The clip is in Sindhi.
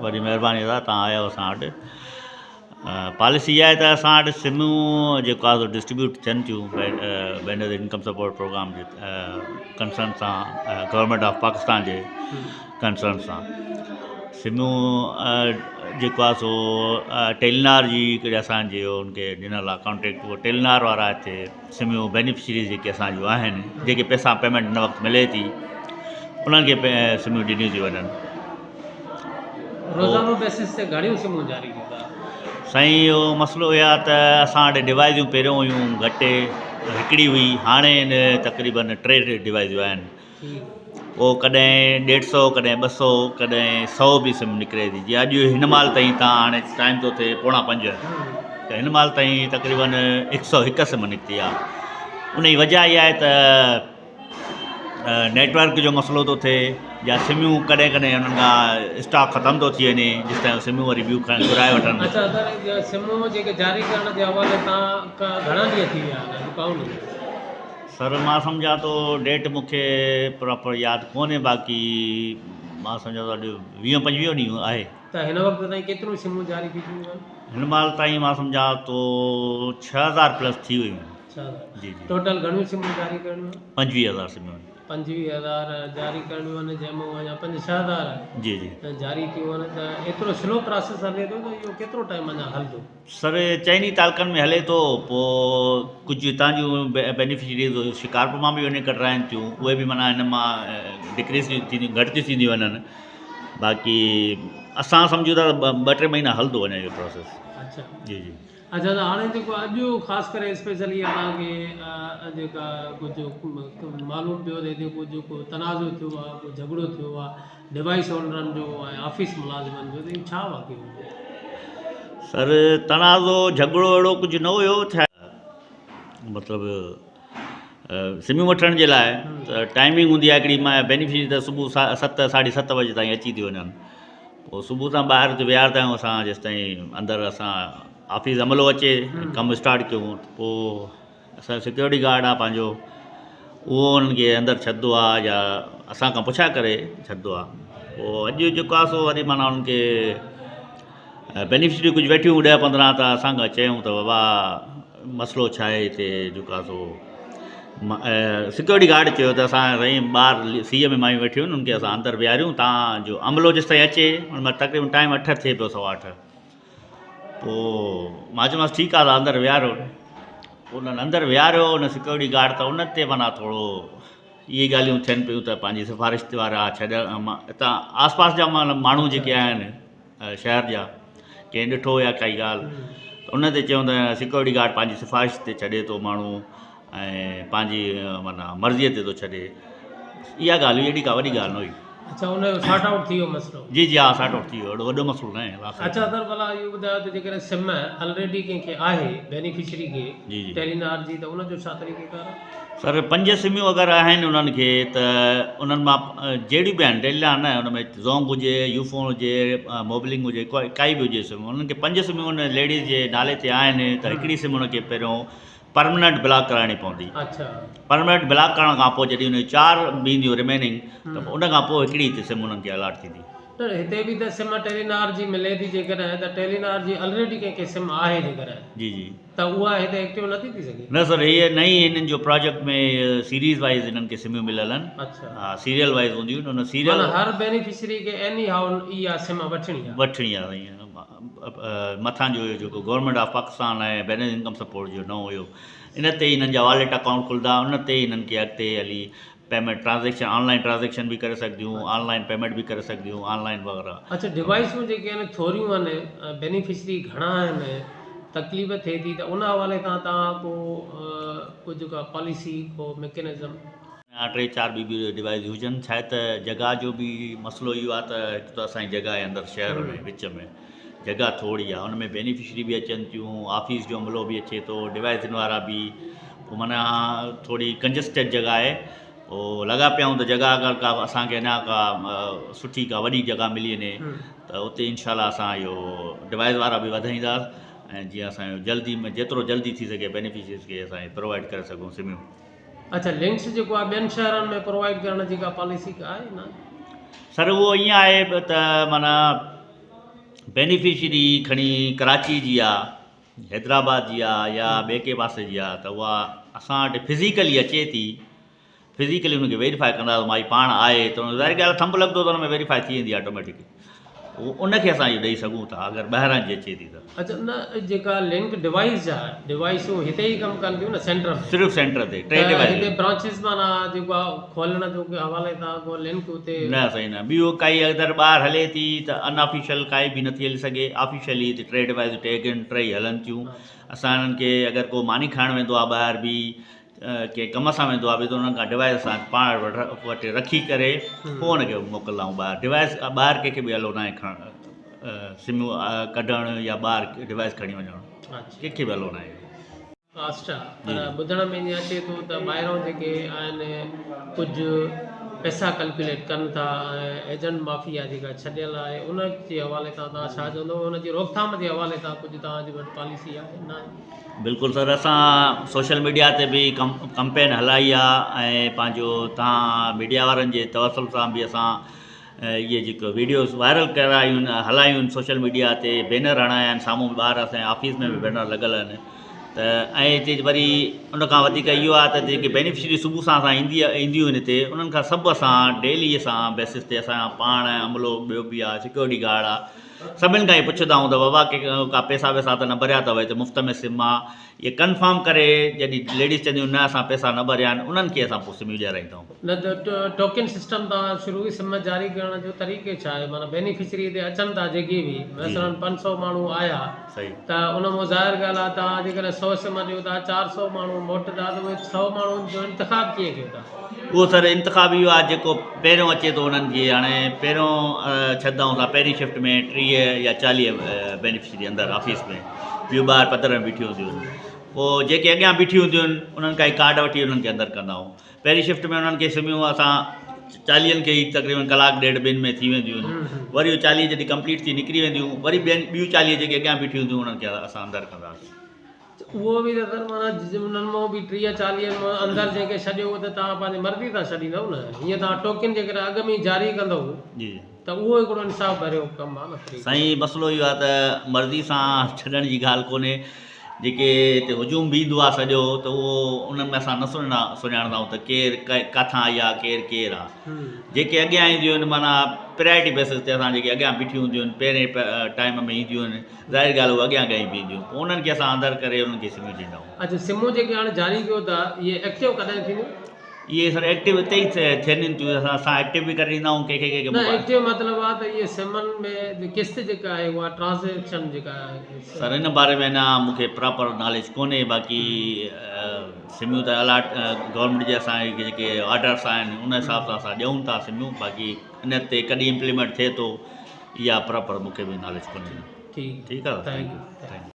وڏي مهرباني ادا توهان آيا اسان وٽ. پاليسي اها آهي ته اسان وٽ سمون جيڪو آهي سو ڊسٽريبيوٽ ٿين ٿيون بينر انڪم سپورٽ پروگرام جي ڪنسرن سان گورنمينٽ آف پاڪستان جي ڪنسرن سان سمون جيڪو آهي سو ٽيلينار جي هڪڙي اسانجي ان کي ڏنل آهي ڪانٽريڪٽ اهو ٽيلينار وارا هتي سمون بينيفشريز جيڪي اسانجون آهن جيڪي پئسا پيمينٽ هن وقت ملي ٿي انهن کي سمون ڏنيون ٿيون وڃن. روزانو بيسس تي گهڻيون سمون جاري ڪندا؟ سائين اهو مسئلو اهو آهي ته اسان وٽ ڊوائيزون پهريون هيون گهٽ هڪڙي هئي هاڻي تقريبن ٽي ڊوائيزون آهن پوء ڪڏهن ڏيڍ سو ڪڏهن 200 ڪڏهن 100 به سم نڪري ٿي جيئن اڄ هن مهل تائين تان هاڻي ٽائيم ٿو ٿئي 4:45 ته هن مهل تائين تقريبن 101 سم نڪتي آهي ان جي وجهه اها آهي ته نيٽ ورڪ جو مسئلو ٿو ٿئي يا سميون ڪڏهن ڪڏهن انهن کان اسٽاڪ ختم ٿو ٿي وڃي جيس تائين سميون وري ٻيون کڻي گهرائي وٺن. اچا سر سمون جيڪي جاري ڪرڻ جي حوالي سان گهڻا ڏينهن ٿي ويا آهن رڪائون نه. سر مان سمجهان ٿو ڊيٽ مون کي پراپر ياد ڪونهي باقي مان سمجهان ٿو اڄ 20 25 ڏينهن آهي. ته هن وقت تائين ڪيتريون سمون جاري ٿي چڪيون آهن؟ هن مهل تائين مان سمجهان ٿو 6000 پلس ٿي ويون آهن. جي جي ٽوٽل گهڻيون سمون جاري ڪرڻيون آهن؟ 25,000 سمون. 25,000 جاري ڪرڻيون آهن جنهن مان اڃا پنج ڇهه هزار جي جي جاري ٿيون آهن ته ايترو سلو پراسيس هلي ٿو ته اهو ڪيترو ٽائيم اڃا هلندو؟ سر چئني تعلقن ۾ هلي ٿو پوء ڪجهه هتان جون بينيفشريز شڪارپور مان به وڃي ڪڍرائن ٿيون اهي به معنيٰ هن مان ڊڪريز ٿينديون گهٽ ٿيون ٿينديون وڃن باقي اسان سمجهون ٿا ته ٻه ٽي مهينا هلندو اڃا اهو پروسيس. اچها جي جي. اچا ته هاڻي جيڪو اڄ خاص ڪري اسپيشلي اسان کي جيڪا ڪجهه معلوم پيو ته هتي ڪجهه ڪو تنازعو ٿيو آهي ڪو جهڳڙو ٿيو آهي ڊوائيس اونرن جو ۽ آفيس ملازمن جو ته اهو ڇا واقعو هو؟ سر تنازعو جهڳڙو اهڙو ڪجهه نه هيو ڇا مطلب سميون وٺڻ جي لاء ته ٽائمنگ هوندي آهي هڪڙي بينيفشري ته صبح 7 7:30 بجي تائين اچي ٿي وڃن پوء صبح سان ٻاهر اتي ويهاردا آهيون اسان جيستائين اندر اسان آفيس عملو اچي ڪم اسٽارٽ ڪيون پوء اسانجو سيڪيورٽي گارڊ آهي پنهنجو اهو انهن کي اندر ڇڏندو آهي يا اسان کان پڇا ڪري ڇڏندو آهي پوء اڄ جيڪو آهي سو وري معنيٰ انهن کي بينيفشري ڪجهه ويٺيون 10 15 ته اسان کان چيون ته بابا مسئلو ڇا آهي هتي جيڪو آهي سو سيڪيورٽي گارڊ چيو ته اسان سائين ٻاهر سيء ۾ مايون ويٺيون آهن انهن کي اسان اندر ويهاريون تان جو عملو جيستائين اچي ان مهل تقريبن ٽائيم 8 ٿئي پيو 8:15 پوء مان چيومانس ٺيڪ آهي اندر ويهاريو پوء انهن اندر ويهاريو ان سيڪيورٽي گارڊ ته ان تي معنيٰ ٿورو اهي ڳالهيون ٿين پيون ته پنهنجي سفارش وارا ڇڏ هتان آس پاس جا ماڻهو جيڪي آهن شهر جا ڪنهن ڏٺو يا ڪائي ڳالهه ته ان تي چيون ته سيڪيورٽي گارڊ پنهنجي سفارش تي ڇڏي ٿو ماڻهو ۽ پنهنجي معنيٰ مرضيء تي ٿو ڇڏي اها ڳالهه هئي ايڏي ڪا وڏي ڳالهه نه هئي. اڇا ان جو سارٽ آئوٽ ٿي ويو مسئلو. جي جي ها سارٽ آئوٽ ٿي ويو اهڙو وڏو مسئلو نه آهي. اڇا سر ڀلا اهو ٻڌايو ته جيڪڏهن سم الريڊي ڪنهن کي آهي بينيفشري کي جي جي ٽيلينار جي ته ان جو ڇا طريقي ڪار آهي؟ سر پنج سميون اگر آهن انهن کي ته انهن مان جهڙيون به آهن ٽيلينار نه ان ۾ زونگ هجي يوفون هجي موبلنگ هجي ڪائي به هجي سم انهن کي پنج سميون ان ليڊيز جي نالي تي آهن ته هڪڙي سم ان کي پهريون پرمننٽ بلاڪ ڪرائڻي پوندي. پرمننٽ بلاڪ ڪرڻ کان پوء جڏهن ان جون چار بيهنديون رميننگ ته پوء ان کان پوء هڪڙي هتي سم انهن کي الاٽ ٿيندي. ته هتي به ته سم ٽيلينار جي ملي ٿي جيڪڏهن ته ٽيلينار جي الريڊي ڪنهن کي سم آهي جيڪڏهن. جي جي. ته اها هتي ايڪٽو نٿي ٿي سگهي. نه سر هيء نئين هنن جو پراجيڪٽ ۾ سيريز وائيز هنن کي سميون مليل آهن. اڇا. ها سيريل وائيز هونديون آهن ان سيريل. معنيٰ هر بينيفشري کي ايني هائو اها سم وٺڻي آهي. وٺڻي آهي سائين مٿان جو جيڪو government of Pakistan ۽ Benazir income support جو نئون هيو ان تي ئي هنن جا واليٽ اڪائونٽ کلندا ان تي ئي هنن کي اڳتي هلي payment transaction on line transaction به ڪري سگهنديون آن لائن پيمينٽ به ڪري سگهنديون آن لائن وغيره. اڇا ڊوائيسون جيڪي آهن ٿوريون آهن بينيفشري گهڻا آهن تڪليف ٿئي ٿي ته ان حوالي سان توهان ڪو ڪجهه ڪا پاليسي ڪو ميڪنزم. يا ٽي چار ٻي به ڊوائيس هجن ڇاهي ته جڳهه جو به مسئلو اهو آهي ته هڪ ته اسان جي جڳهه آهي اندر شهر ۾ وچ ۾ جڳهه ٿوري آهي ان ۾ بينيفشري به اچن ٿيون آفيس جو عملو به اچي ٿو ڊوائيسن وارا به پوء معنيٰ ٿوري ڪنجسٽيڊ جڳهه آهي پوء لڳا پيا آهيون ته جڳهه اگر ڪا اسانکي اڃا ڪا سٺي ڪا وڏي جڳهه ملي وڃي ته اتي انشاء الله اسان اهو ڊوائيس وارا به وڌائينداسين ۽ جيئن اسان جو جلدي ۾ جيترو جلدي ٿي سگهي بينيفشريز کي اسان پرووائڊ ڪري سگهون سميون. اڇا لنڪس جيڪو آهي ٻين شهرن ۾ پرووائيڊ ڪرڻ جي ڪا پاليسي آهي نه؟ سر اهو ائين آهي ته معنيٰ بينيفشري کڻي ڪراچي جي آ حيدرآباد جي آ يا ٻئي ڪنهن پاسي جي آ ته اها اسان وٽ فزيڪلي اچي ٿي فزيڪلي ان کي ويريفائي ڪندا ته مائي پاڻ آهي ته ظاهري ڳالهه آهي ٿمب لڳندو ته ان ۾ ويريفائي ٿي ويندي آٽوميٽڪ ان کي اسان اهو ڏئي سگهون ٿا اگر ٻاهران جي اچي ٿي ته. اچا نه جيڪا لنڪ ڊوائيس جا ڊوائيسون هتي ئي ڪم ڪن ٿيون نه سينٽر ۾. صرف سينٽر تي ٽي ته ڊوائيس. هتي برانچز معنيٰ جيڪو آهي کولڻ جو ڪي حوالي سان ڪو لنڪ اتي. نه سائين نه ٻيو ڪائي اگر ٻاهر هلي ٿي ته ان آفيشل ڪائي به نٿي هلي سگهي آفيشلي هتي ٽي ڊوائيسون ٽيگ آهن ٽئي هلن ٿيون اسان انهن کي اگر ڪو ماني کائڻ ويندو آهي ٻاهر به ڪنهن ڪم سان ويندو آهي به ته انهن کان ڊوائيس اسان پاڻ وٽ رکي ڪري پوء ان کي موڪلندا آهيون ٻاهر ڊوائيس ٻاهر ڪنهن کي به الو ناهي کڻڻ سمون ڪڍڻ يا ٻاهر ڊوائيس کڻي وڃڻ ڪنهن کي به الو ناهي. ڪاسٽ آ پر ٻڌڻ ۾ ائين اچي ٿو ته ٻاهران جيڪي آهن ڪجهه پئسا ڪلڪيوليٽ ڪن ٿا ۽ ايجنٽ مافيا جيڪا ڇڏيل آهي ان جي حوالي سان توهان ڇا چوندو ان جي روڪٿام جي حوالي سان ڪجهه توهان جي وٽ پاليسي آهي ناهي. بلڪل سر اسان سوشل ميڊيا تي به ڪمپين هلائي آ ۽ پنهنجو تان ميڊيا وارن جي توسل سان به اسان اهي جيڪو ويڊيوز وائرل ڪرايون هلايون آهن سوشل ميڊيا تي بينر هڻايا آهن سامهون ٻاهر اسان جي آفيس ۾ به بينر لڳل آهن ته ۽ هتي وري ان کان وڌيڪ اهو آهي ته جيڪي بينيفشري صبح سان اسان ايندي اينديون آهن هتي انهن کان سڀ اسان ڊيلي اسان بيسس تي اسان پاڻ عملو ٻيو به آهي سيڪيورٽي گارڊ آهي سڀن کان اهي پڇندا آهيون ته بابا ڪي ڪا پئسا وئسا ته نه ڀريا اٿو هتي مفت ۾ سم آ اهي ڪنفرم ڪري جڏهن ليڊيز چونديون نه اسان پئسا نه ڀريا آهن انهن کي اسان پوء سميون ڏيارائيندا آهيون. نه ته ٽوڪن سسٽم تان شروع ئي سم جاري ڪرڻ جو طريقي ڇا آهي معنيٰ بينيفشري هتي اچن ٿا جيڪي به مثلاً 500 ماڻهو آيا ته ان مان ظاهر ڳالهه آهي توهان جيڪڏهن 100 سم ڏيو ٿا 400 ماڻهو موٽندا ته اهي 100 ماڻهن جو انتخاب ڪيئن ڪيو ٿا؟ اهو سر انتخاب اهو آهي جيڪو پهريون اچي ٿو انهن جي هاڻي پهريون ڇڏندا آهيون اسان پهرين شفٽ ۾ 30 يا 40 بينيفشري اندر آفيس ۾ ٻيون ٻاهر پڌر ۾ بيٺيون هونديون آهن پوء جيڪي اڳيان بيٺيون هونديون آهن انهن کان ئي ڪارڊ وٺي انهن کي اندر ڪندا آهيون پهرين شفٽ ۾ انهن کي سميون اسان چاليهن کي ئي تقريبن ڪلاڪ ڏيڍ ٻن ۾ ٿي وينديون آهن وري اهي 40 جڏهن ڪمپليٽ ٿي نڪري وينديون وري ٻين ٻيون 40 جيڪي اڳيان بيٺيون هونديون انهن کي اسان اندر ڪنداسين. اهو به ته سر معنيٰ انهن مان به 30 چاليهن مان اندر جنهن کي ڇڏيو اهو ته توهان پنهنجي مرضي سان ڇڏيندؤ نه هيئن توهان ٽوڪن جيڪڏهن اڳ ۾ ئي جاري ڪندؤ ته اهو هڪڙو انصاف ڀريو ڪم آهي نه طريقو. سائين مسئلو اهو آهي ته مرضي سان ڇڏڻ جي ڳالهه ڪونهي جيڪي هتي هجوم به ايندو آهي سڄو ته اهو انهن ۾ اسان نه سڃاڻندا آهيون ته ڪير ڪاٿان آئي آهي ڪير ڪير آهي جيڪي اڳيان اينديون آهن معنيٰ پرائرٽي بيسس تي اسان جيڪي اڳيان بيٺيون هونديون آهن پهرين ٽائيم ۾ اينديون آهن ظاهر ڳالهه اهي اڳيان اڳيان ئي بيهنديون پوء انهن کي اسان اندر ڪري انهن کي سمون ڏيندا آهيون. اڇا سمون جيڪي هاڻي جاري ڪيو ٿا اهي ايڪٽو ڪڏهن ٿينديون؟ اهي سر ايڪٽو اتي ئي ٿين ٿيون اسان ايڪٽو به ڪري ڏيندا آهيون ڪنهن کي ڪنهن کي نه ايڪٽو مطلب آهي ته اهي سمن ۾ قسط جيڪا آهي اها ٽرانزيڪشن جيڪا آهي. سر ان باري ۾ اڃا مون کي پراپر ناليج ڪونهي باقي سميون ته الاٽ گورنمينٽ جي اسان کي جيڪي آرڊرس آهن ان حساب سان اسان ڏيون ٿا سميون باقي ان تي ڪڏهن امپليمينٽ ٿئي ٿو اها پراپر مون کي به ناليج ڪونهي. ٺيڪ ٺيڪ آ thank you. Thank you.